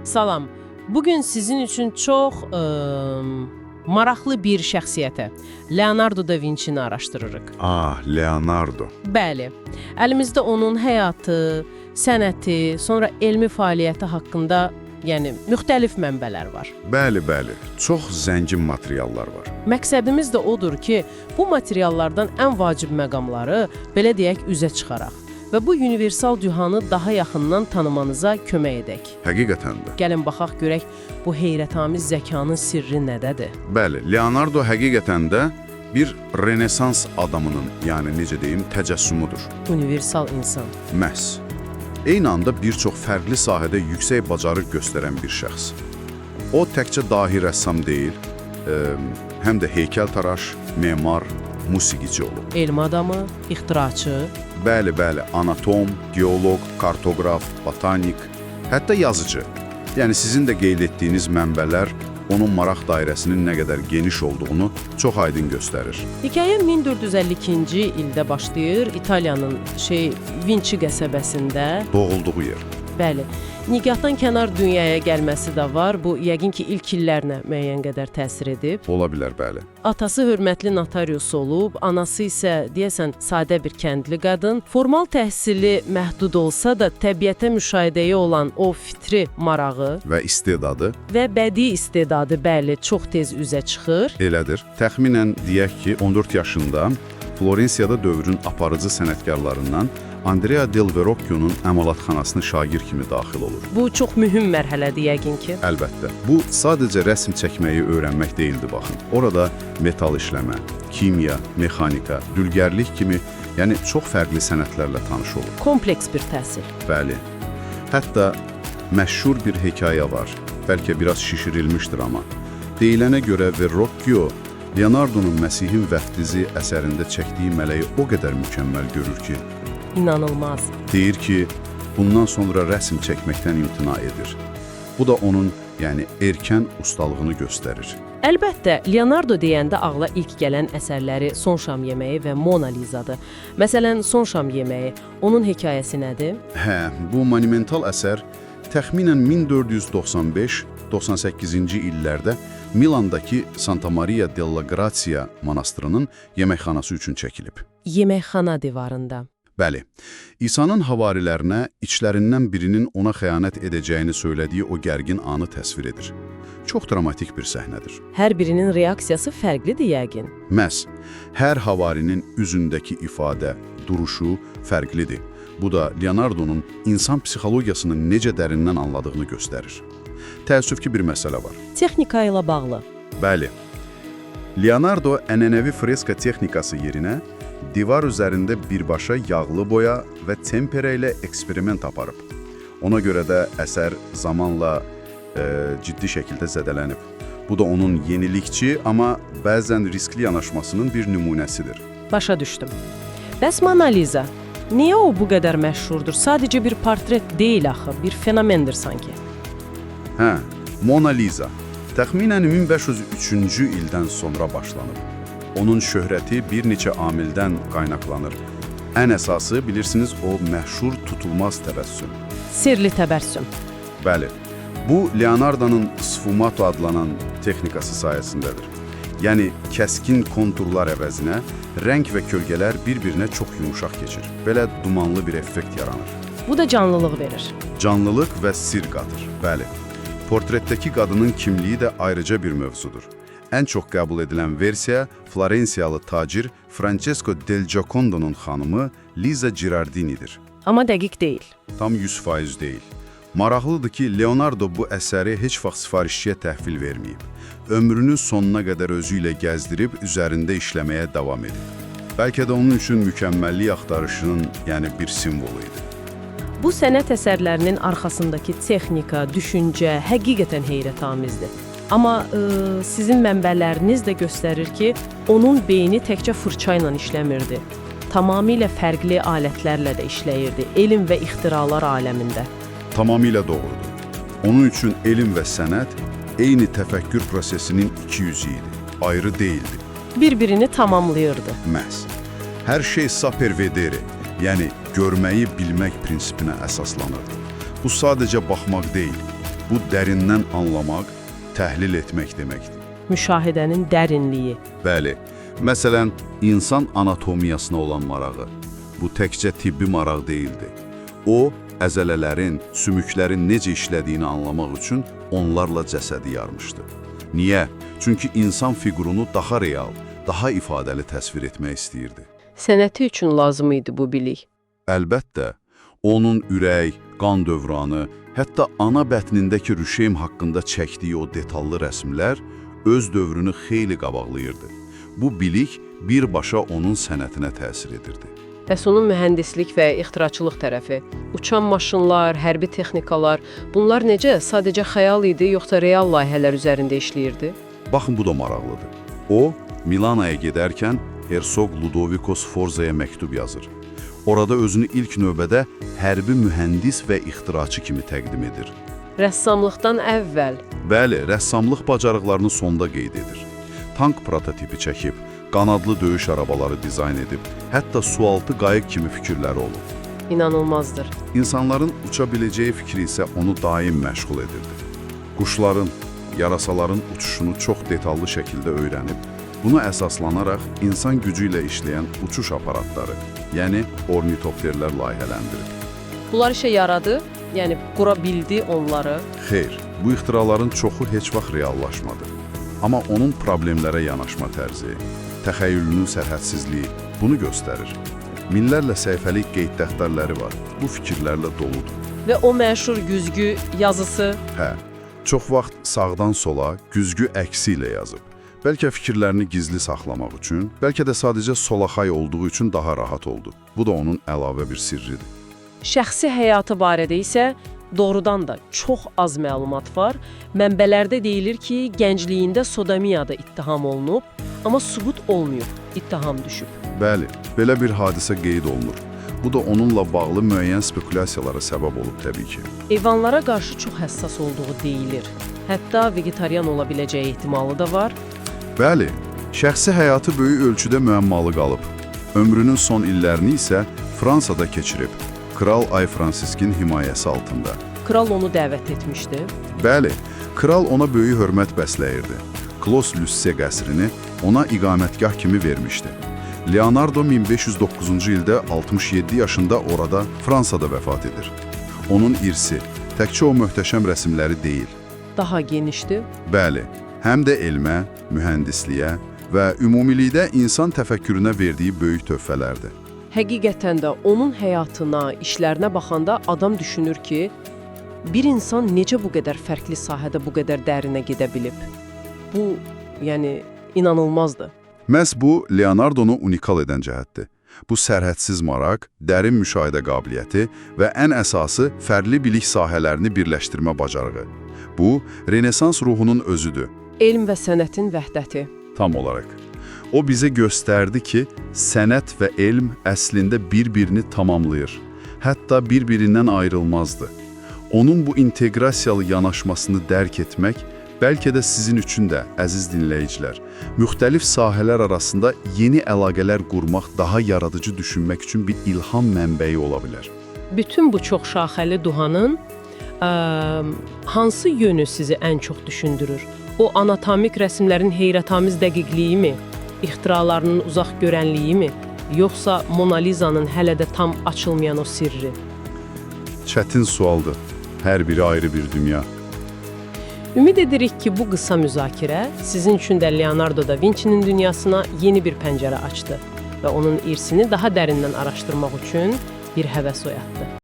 Salam. Bugün sizin üçün çox maraqlı bir şəxsiyyətə, Leonardo da Vinci-ni araşdırırıq. Ah, Leonardo. Bəli. Əlimizdə onun həyatı, sənəti, sonra elmi fəaliyyəti haqqında, yəni müxtəlif mənbələr var. Bəli, bəli. Çox zəngin materiallar var. Məqsədimiz də odur ki, bu materiallardan ən vacib məqamları, belə deyək, üzə çıxaraq və bu universal dühanı daha yaxından tanımanıza kömək edək. Həqiqətən də. Gəlin baxaq görək bu heyrətamiz zəkanın sirri nədədir? Bəli, Leonardo həqiqətən də bir Renesans adamının, yəni necə deyim, təcəssümudur. Universal insan. Məhz. Eyni anda bir çox fərqli sahədə yüksək bacarıq göstərən bir şəxs. O təkcə dahi rəssam deyil, həm də heykəltaraş, memar, musiqiçi olub. Elm adamı, ixtiraçı. Bəli, bəli, anatom, geoloq, kartoqraf, botanik, hətta yazıcı. Yəni sizin də qeyd etdiyiniz mənbələr onun maraq dairəsinin nə qədər geniş olduğunu çox aydın göstərir. Hekayə 1452-ci ildə başlayır İtaliyanın Vinci qəsəbəsində. Doğulduğu yer. Bəli. Nigahdan kənar dünyaya gəlməsi də var. Bu yəqin ki, ilk illərinə müəyyən qədər təsir edib. Ola bilər, bəli. Atası hörmətli notarius olub, anası isə deyəsən sadə bir kəndli qadın. Formal təhsili məhdud olsa da təbiətə müşahidəyə olan o fitri marağı Və istedadı və bədii istedadı, bəli, çox tez üzə çıxır. Elədir. Təxminən deyək ki, 14 yaşında Florensiyada dövrün aparıcı sənətkarlarından Andrea del Verrocchio'nun əmalatxanasına şagird kimi daxil olur. Bu çox mühüm mərhələdir yəqin ki. Əlbəttə, bu sadəcə rəsm çəkməyi öyrənmək deyildi baxın. Orada metal işləmə, kimya, mexanika, dülgərlik kimi, yəni çox fərqli sənətlərlə tanış olur. Kompleks bir təhsil. Bəli. Hətta məşhur bir hekayə var. Bəlkə biraz şişirilmişdir amma. Deyilənə görə Verrocchio Leonardo'nun Məsihin vəftizi əsərində çəkdiyi mələyi o qədər mükəmməl görür ki, İnanılmaz. deyir ki, bundan sonra rəsm çəkməkdən imtina edir. Bu da onun, yəni erkən ustalığını göstərir. Əlbəttə, Leonardo deyəndə ağla ilk gələn əsərləri Son Şam yeməyi və Mona Lizadır. Məsələn, Son Şam yeməyi, onun hekayəsi nədir? Hə, bu monumental əsər təxminən 1495-98-ci illərdə Milandakı Santa Maria della Grazia monastırının yeməkxanası üçün çəkilib. Yeməkxana divarında. Bəli, İsa'nın havarilərinə içlərindən birinin ona xəyanət edəcəyini söylədiyi o gərgin anı təsvir edir. Çox dramatik bir səhnədir. Hər birinin reaksiyası fərqlidir yəqin. Məhz, hər havarinin üzündəki ifadə, duruşu fərqlidir. Bu da Leonardo'nun insan psixologiyasını necə dərindən anladığını göstərir. Təəssüf ki, bir məsələ var. Texnika ilə bağlı. Bəli, Leonardo ənənəvi freska texnikası yerinə divar üzərində birbaşa yağlı boya və tempera ilə eksperiment aparıb. Ona görə də əsər zamanla ciddi şəkildə zədələnib. Bu da onun yenilikçi, amma bəzən riskli yanaşmasının bir nümunəsidir. Başa düşdüm. Bəs Mona Lisa? Niyə o bu qədər məşhurdur? Sadəcə bir portret deyil axı, bir fenomendir sanki. Hə, Mona Lisa təxminən 1503-cü ildən sonra başlanıb. Onun şöhrəti bir neçə amildən qaynaqlanır. Ən əsası bilirsiniz o məşhur tutulmaz təbəssüm. Sirli təbəssüm. Bəli, bu Leonardo'nun sfumato adlanan texnikası sayəsindədir. Yəni kəskin konturlar əvəzinə rəng və kölgələr bir-birinə çox yumuşaq keçir. Belə dumanlı bir effekt yaranır. Bu da canlılıq verir. Canlılıq və sir qatır. Bəli. Portretdəki qadının kimliyi də ayrıca bir mövzudur. Ən çox qəbul edilən versiya Florensiyalı tacir Francesco del Giocondo'nun xanımı Lisa Girardini'dir. Amma dəqiq deyil. Tam 100% deyil. Maraqlıdır ki, Leonardo bu əsəri heç vaxt sifarişçiyə təhvil verməyib. Ömrünün sonuna qədər özü ilə gəzdirib, üzərində işləməyə davam edib. Bəlkə də onun üçün mükəmməllik axtarışının, yəni bir simvolu idi. Bu sənət əsərlərinin arxasındakı texnika, düşüncə həqiqətən heyrətamizdir. Amma sizin mənbələriniz də göstərir ki, onun beyni təkcə fırça ilə işləmirdi. Tamamilə fərqli alətlərlə də işləyirdi, elm və ixtiralar aləmində. Tamamilə doğrudur. Onun üçün elm və sənət eyni təfəkkür prosesinin iki yüzü idi, ayrı değildi. Bir-birini tamamlayırdı. Məhz. Hər şey saper vedere, yəni görməyi bilmək prinsipinə əsaslanırdı. Bu sadəcə baxmaq deyil, Bu dərindən anlamaq, təhlil etmək deməkdir. Müşahidənin dərinliyi. Bəli, məsələn, insan anatomiyasına olan marağı. Bu təkcə tibbi maraq deyildi. O, əzələlərin, sümüklərin necə işlədiyini anlamaq üçün onlarla cəsədi yarmışdı. Niyə? Çünki insan fiqurunu daha real, daha ifadəli təsvir etmək istəyirdi. Sənəti üçün lazım idi bu bilik. Əlbəttə, onun ürək, qan dövranı, hətta ana bətnindəki rüşeym haqqında çəkdiyi o detallı rəsmlər öz dövrünü xeyli qabaqlayırdı. Bu bilik birbaşa onun sənətinə təsir edirdi. Bəs onun mühəndislik və ixtiraçılıq tərəfi, uçan maşınlar, hərbi texnikalar, bunlar necə sadəcə xəyal idi, yoxsa real layihələr üzərində işləyirdi? Baxın, bu da maraqlıdır. O, Milanoya gedərkən Hersoq Ludovico Sforzaya məktub yazır. Orada özünü ilk növbədə hərbi mühəndis və ixtiraçı kimi təqdim edir. Rəssamlıqdan əvvəl. Bəli, rəssamlıq bacarıqlarını sonda qeyd edir. Tank prototipi çəkib, qanadlı döyüş arabaları dizayn edib, hətta sualtı qayıq kimi fikirləri olub. İnanılmazdır. İnsanların uça biləcəyi fikri isə onu daim məşğul edirdi. Quşların, yarasaların uçuşunu çox detallı şəkildə öyrənib, buna əsaslanaraq insan gücü ilə işləyən uçuş aparatları, yəni ornitopterlər layihələndirib. Bunlar işə yaradı, yəni qura bildi onları. Xeyr, bu ixtiraların çoxu heç vaxt reallaşmadı. Amma onun problemlərə yanaşma tərzi, təxəyyülünün sərhədsizliyi bunu göstərir. Minlərlə səhifəlik qeyd dəftərləri var, bu fikirlərlə doludur. Və o məşhur güzgü yazısı. Hə, çox vaxt sağdan sola güzgü əksi ilə yazıb. Bəlkə fikirlərini gizli saxlamaq üçün, bəlkə də sadəcə solaxay olduğu üçün daha rahat oldu. Bu da onun əlavə bir sirridir. Şəxsi həyatı barədə isə doğrudan da çox az məlumat var. Mənbələrdə deyilir ki, gəncliyində sodomiyada ittiham olunub, amma sübut olmayıb, ittiham düşüb. Bəli, belə bir hadisə qeyd olunur. Bu da onunla bağlı müəyyən spekulyasiyalara səbəb olub təbii ki. Heyvanlara qarşı çox həssas olduğu deyilir. Hətta vegetarian ola biləcəyi ehtimalı da var. Bəli, şəxsi həyatı böyük ölçüdə müəmmalı qalıb. Ömrünün son illərini isə Fransada keçirib, Kral Ay Fransiskin himayəsi altında. Kral onu dəvət etmişdi. Bəli, kral ona böyük hörmət bəsləyirdi. Klos Lüsse qəsrini ona iqamətgah kimi vermişdi. Leonardo 1509-cu ildə 67 yaşında orada Fransada vəfat edir. Onun irsi təkcə o möhtəşəm rəsmləri deyil. Daha genişdi. Bəli, həm də elmə, mühəndisliyə və ümumilikdə insan təfəkkürünə verdiyi böyük töhfələrdir. Həqiqətən də onun həyatına, işlərinə baxanda adam düşünür ki, bir insan necə bu qədər fərqli sahədə bu qədər dərinə gedə bilib? Bu, yəni inanılmazdır. Məhz bu, Leonardonu unikal edən cəhətdir. Bu sərhədsiz maraq, dərin müşahidə qabiliyyəti və ən əsası fərqli bilik sahələrini birləşdirmə bacarığı. Bu, Renesans ruhunun özüdür. Elm və sənətin vəhdəti. Tam olaraq. O bizə göstərdi ki, sənət və elm əslində bir-birini tamamlayır. Hətta bir-birindən ayrılmazdı. Onun bu inteqrasiyalı yanaşmasını dərk etmək, bəlkə də sizin üçün də, əziz dinləyicilər, müxtəlif sahələr arasında yeni əlaqələr qurmaq, daha yaradıcı düşünmək üçün bir ilham mənbəyi ola bilər. Bütün bu çoxşaxəli duhanın hansı yönü sizi ən çox düşündürür? O anatomik rəsmlərin heyrətamiz dəqiqliyi mi? İxtiralarının uzaq görənliyi mi? Yoxsa Mona Lizanın hələ də tam açılmayan o sirri? Çətin sualdır. Hər biri ayrı bir dünya. Ümid edirik ki, bu qısa müzakirə sizin üçün də Leonardo da Vinci-nin dünyasına yeni bir pəncərə açdı və onun irsini daha dərindən araşdırmaq üçün bir həvəs oyatdı.